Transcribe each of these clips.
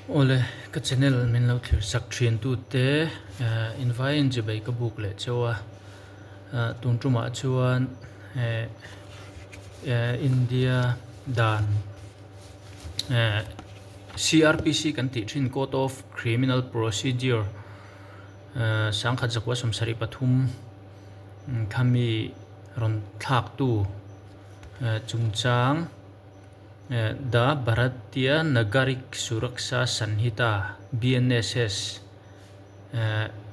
Awle, ka channel min lo thlir sak thin tute invaiin chibei ka buk leh cheu a, tun tumah chuan India dan CRPC kan tih thin Code of Criminal Procedure sangkhat zakua 73 khami rawn thlaktu chungchang The Bharatiya Nagarik Suraksha Sanhita, BNSS,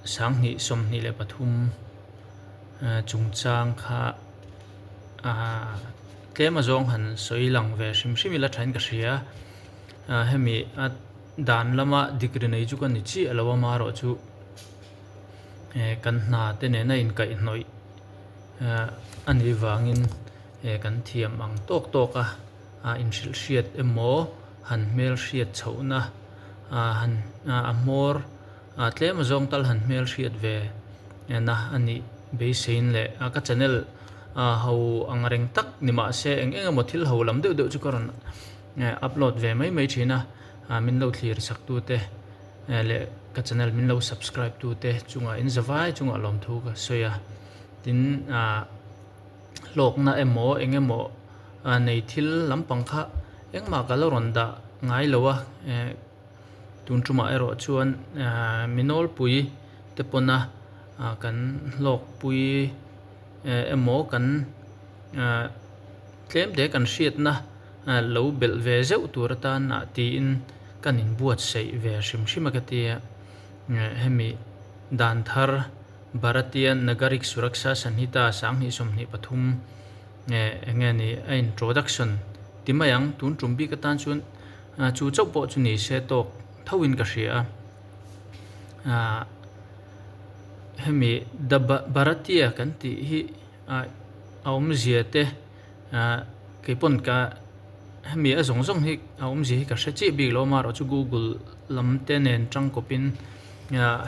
2023 chungchang kha tlem a zawng han sawi lang ve hrim hrim ila thain ka hria. Hemi a dan lama degree nei chu ka ni chiah lo a, amaherawhchu kan hna te nena inkaihhnawih a nih vangin kan thiam ang tawk tawk a, inhrilh hriat emaw han hmel hriat chhohna han a hmawr tlem azawng tal han hmel hriat ve na a nih beiseiin leh ka channel ho ang reng tak ni mah se eng eng emaw thil ho lam deuh deuh chu ka rawn upload ve mai mai thin a, min lo thlir sak tute leh ka channel min lo subscribe tute chungah in zavai chungah lawmthu ka sawi a, tin ah. Hlawkna emaw eng emaw nei thil lampang kha engmah ka la rawn dah ngai lo a, tun tumah erawh chuan mi nawlpui te pawna kan hlawkpui emaw kan tlem te kan hriatna lo belh ve zeuh tur atana tiin kan inbuatsaih ve hrim hrim a ka ti a, hemi dan thar. Bharatiya Nagarik Suraksha Sanhita 2023 nge enge ni a introduction ti mai ang, tun tum bik atan chuan chu chauh pawh chu ni se tawk tho in ka hria a. Hemi The Bharatiya kan tih hi a awmzia te keipawn ka hemi a zawng zawng hi a awmzia hi ka hre chiah bik lo amaherawhchu Google lam te nen tangkawpin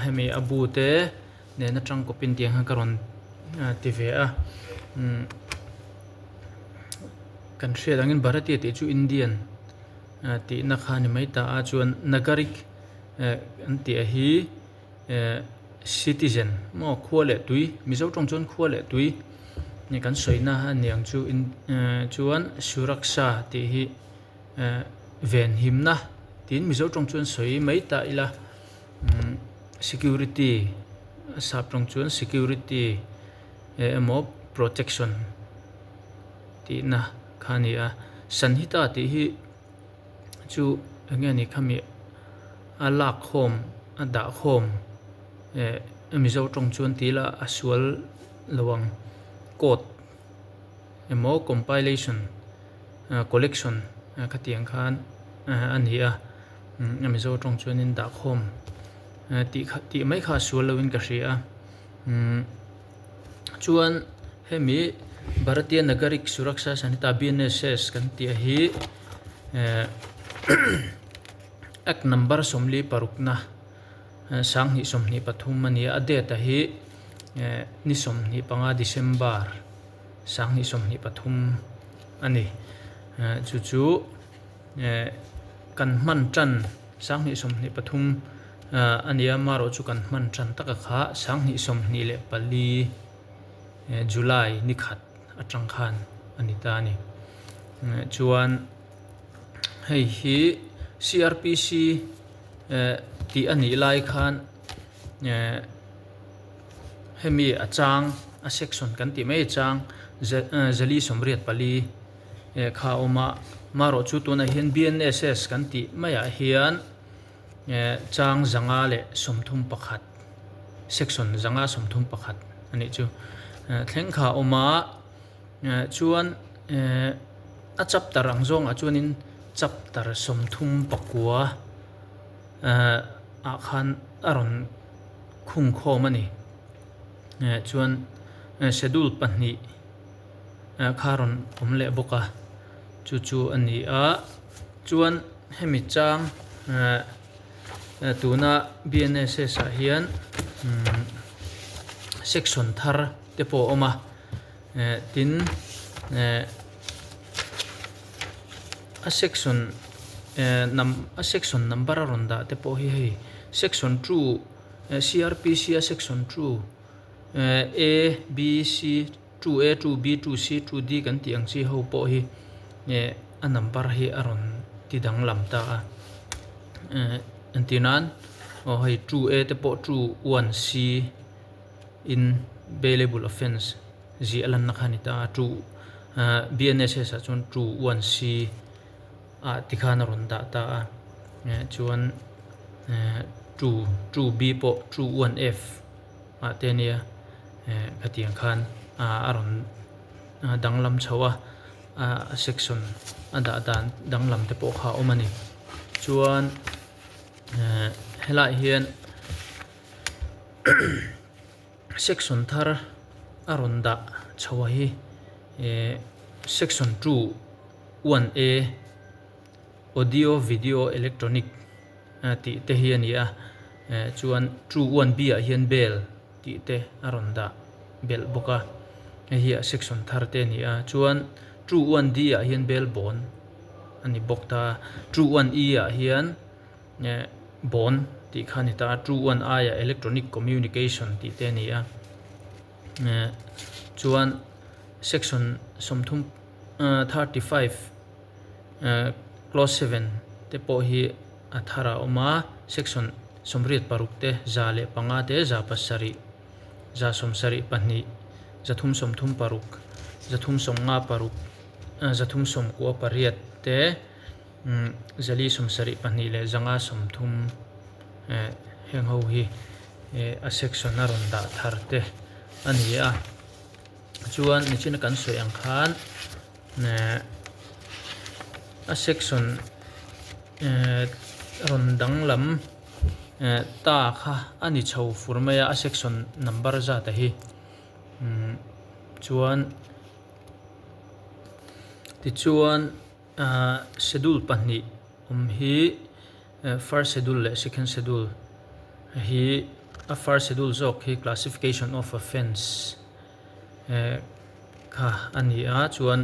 hemi a bu te nena tangkawpin tiang hian ka rawn ti ve a kan hriat angin Bharatiya tih chu Indian tihna kha a ni mai ta a chuan Nagarik an tih a hi. Citizen maw khua leh tui Mizo tawng chuan khua leh tui nge kan sawina a ni ang chu in chuan Suraksha tih hi venhimna tiin Mizo tawng chuan sawi mai ta ila security a sap tawng chuan security emaw protection tihna kha a ni a Sanhita tih hi. Chu eng nge ni khami a lak khawm a dah khawm eh Mizo tawng chuan ti ila a sual lo ang code emaw compilation collection khatiang khan a ni a Mizo tawng chuanin dah khawm tih kha tih mai kha a sual loin ka hria a umm. Chuan hemi Bharatiya Nagarik Suraksha Sanhita BNSS kan tih a hi eh Act number 46 na 2023 a ni a, a date a hi eh ni 25 December 2023 a ni. Eh chu chu eh kan hman tan 2023 A nia amaherawh chu kan hman tan tak a kha 2024 July ni khat atang khan a ni ta a ni. Chuan hei hi CRPC tih a nih lai khan hemi a chang a section kan tih mai a chang zali 84 kha a awm a amaherawh chu tunah hian BNSS kan tih maiah hian. Chang 131, Section 131 a nih chu. Thleng kha a awm a, chuan a chapter ang zawngah chuanin chapter 39 ah khan a rawn khung khawm a ni. Chuan schedule pahnih kha a rawn awm leh bawk a, chu chu a ni a. Chuan hemi chang tuna BNSS ah hian section thar te pawh a awm a tin a section. A section number a rawn dah te pawh hi hei section two CRPC a section two A B C two A two B two C two D kan tih ang chi ho pawh hi a number hi a rawn ti danglam ta a entir nan aw hei two A te pawh two one C in bailable offence ziah lanna kha a ni ta a two B_N_S_S ah chuan two one C. ah tikhan a rawn dah ta a eh chuan eh two two b pawh two one f ah te ania eh khatiang khan ah a rawn danglam chho a ah section a dah dan danglam te pawh kha a awm a ni chuan eh helaiah hian section thar a rawn dah chho a hi eh section two. One A, Audio Video Electronic tih te hi a ni a, chuan True One B ah hian Bell tih te a rawn dah belh bawk a, hei hi a section thar te a ni a, chuan True One D ah hian Bell Bond a ni bawk ta a, True One E ah hian Bond tih kha a ni ta a, True One I ah Electronic Communication tih te a ni a, chuan section 30. 35 clause 7 te pawh hi a thar a awm a, section 86 te, 105 te, 7, 172, 336, 356, 398 te, 472 leh 530 heng ho hi a section a rawn dah thar te a ni a. Chuan nichina kan sawi ang khan eh a section eh rawn danglam eh ta kha a ni chho fur mai a a section number zat a hi umm chuan tichuan ah schedule pahnih awm hi first schedule leh second schedule hi a first schedule zawk hi classification of offence eh kha a ni a chuan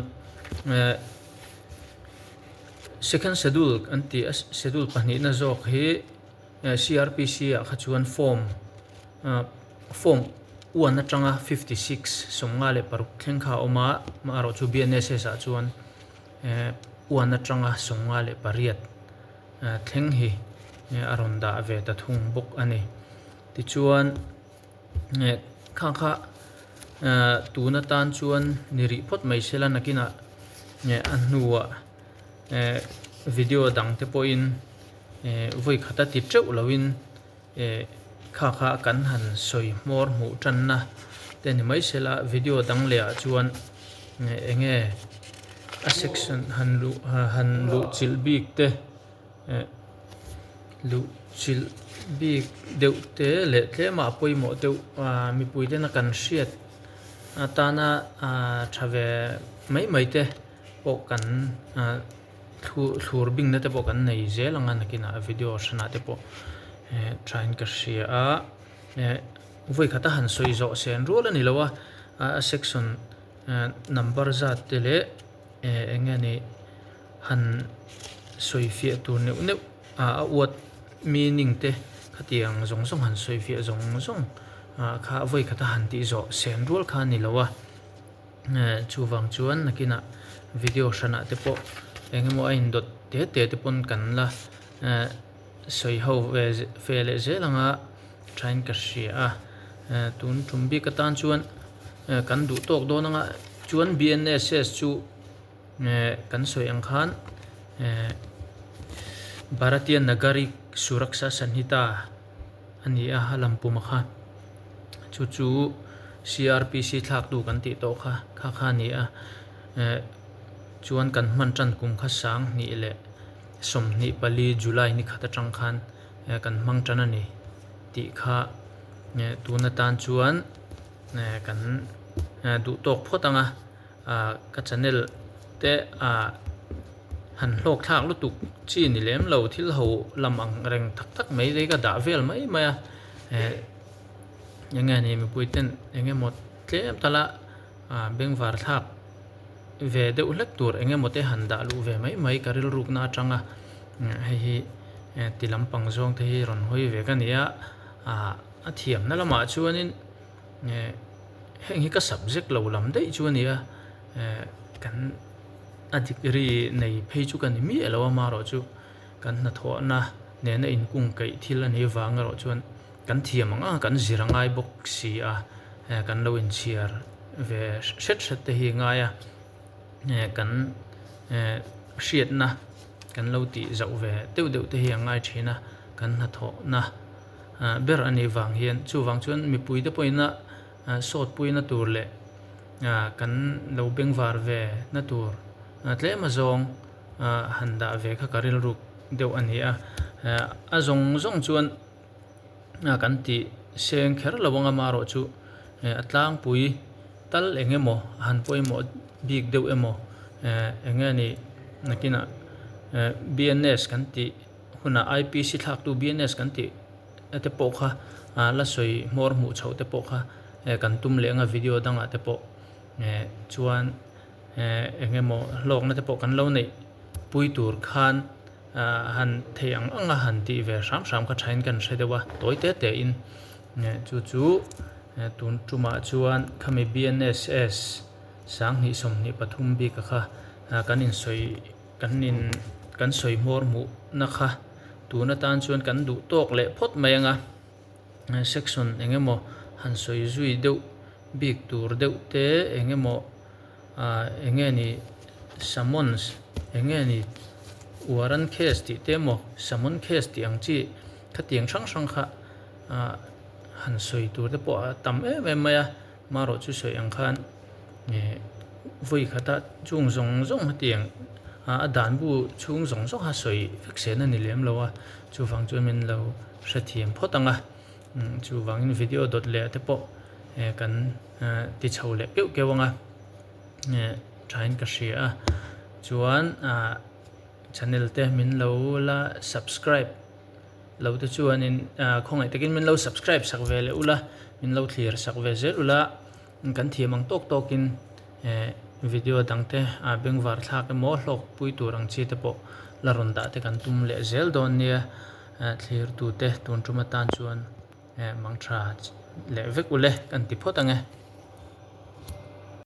eh second schedule an tih a schedule pahnihna zawk hi eh C_R_P_C ah kha chuan form ah form one atanga 56 56 thleng kha a awm a amaherawhchu B_N_S_S ah chuan eh one atanga 58 thleng hi a rawn dah ve ta thung bawk a ni tichuan. Kha kha tun atan chuan ni rih phawt mai se la nakinah a hnuah video dang te pawhin vawi khat a ti teuh loin kha kha kan han sawi hmawr hmuh tanna te ni mai se la video dang leh ah chuan eng nge a section han luh han luh chilh bik te. Luh chilh bik deuh te leh tlem ah pawimawh deuh mipui tena kan hriat atana tha ve mai mai te pawh kan thlur bingna te pawh kan nei zel ang a nakinah video hranah te pawh tha in ka hria a vawikhat a han sawi zawh sen rual a ni lo a a section number zat te leh eng nge ni han sawi fiah tur neuh neuh a a uat meaning te khatiang zawng zawng han sawi fiah zawng zawng ah kha vawi khat a han tih zawh sen rual kha a ni lo a chuvang chuan nakinah video hranah te pawh eng emaw a indawt te te te pawn kan la sawi ho ve fe leh zel anga thain ka hria a tun tum bik atan chuan kan duh tawk dawn anga chuan B_N_S_S chu. Kan sawi ang khan Bharatiya Nagarik Suraksha Sanhita a ni a, a lampum kha. Chu chu CRPC thlaktu kan tih tawh kha, kha kha a ni a. Chuan kan hman tan kum kha 2024 July ni khat atang khan kan hmang tan a ni tih kha tun atan chuan kan duh tawk phawt ang a. Ka channel te ah han hlawk thlak lutuk chi ni lem lo thil ho lam ang reng tak tak mai te hi ka dah vel mai mai a eh eng nge ni mipui ten eng emaw tlem tala ah bengvar thlak ve deuh hlek tur eng emaw te han dah luh ve mai mai ka rilrukna atanga. Hei hi ti lampang zawng te hi rawn hawi ve ka ni a, a thiamna lamah chuanin heng hi ka subject lo lam daih chu a ni a, kan a degree nei phei chu ka ni miah lo a amaherawhchu kan hnathawhna nena inkungkaih thil a nih avang erawh chuan kan thiam ang ang a kan zir a ngai bawk si a, kan lo inchhiar ve hret hret te hi a ngai a. Kan hriatna kan lo tih zauh ve deuh deuh te hi a ngai thin a, kan hnathawhna ber a nih vang hian chuvang chuan mipui te pawhin a sawt puina tur leh kan lo bengvar ve na tur tlem a zawng han dah ve kha ka rilruk deuh a ni a, a zawng zawng chuan kan tih seng kher lo ang amaherawh chu a tlangpui tal eng emaw a han pawimawh bik deuh emaw eng nge ni nakinah B_N_S kan tih hunah I_P_C thlaktu B_N_S kan tih te pawh kha la sawi hmawr hmuh chhoh te pawh kha kan tum leh anga video dangah te pawh chuan eng emaw hlawkna te pawh kan lo neih pui tur khan. Han thei ang ang a han tih ve hram hram kha thain kan hre deuh a, tawi te te in chu chu tun tumah chuan khami BNSS 2023 bik a kha kan in sawi kan in kan sawi hmawr hmuh na kha tun atan chuan kan duh tawk leh phawt mai ang a, section eng emaw han sawi zui deuh bik tur deuh te eng emaw. Ahh eng nge ni summons eng nge ni warrant case tih te emaw summon case tih ang chi khatiang hrang hrang kha ahh han sawi tur te pawh a tam em em mai a marawh chu sawi ang khan ih vawi khata chung zawng zawng hetiang ah a dan bu chhung zawng zawng kha sawi vek sen a ni lem lo a chuvang chuan min lo hrethiam phawt ang a chuvangin video dawt leh te pawh kan ti chho leh keuh keuh ang a thain ka hria a chuan ah channel te min lo la subscribe lo te chuanin ah khawngaih takin min lo subscribe sak ve leh ula min lo thlir sak ve zel ula kan thiam ang tawk tawkin eh video dang te ah bengvar thlak emaw hlawk pui tur ang chi te pawh la rawn dah te kan tum leh zel dawn nia thlir tute tun tum atan chuan. Mang tha leh vek ule kan ti phawt ang e.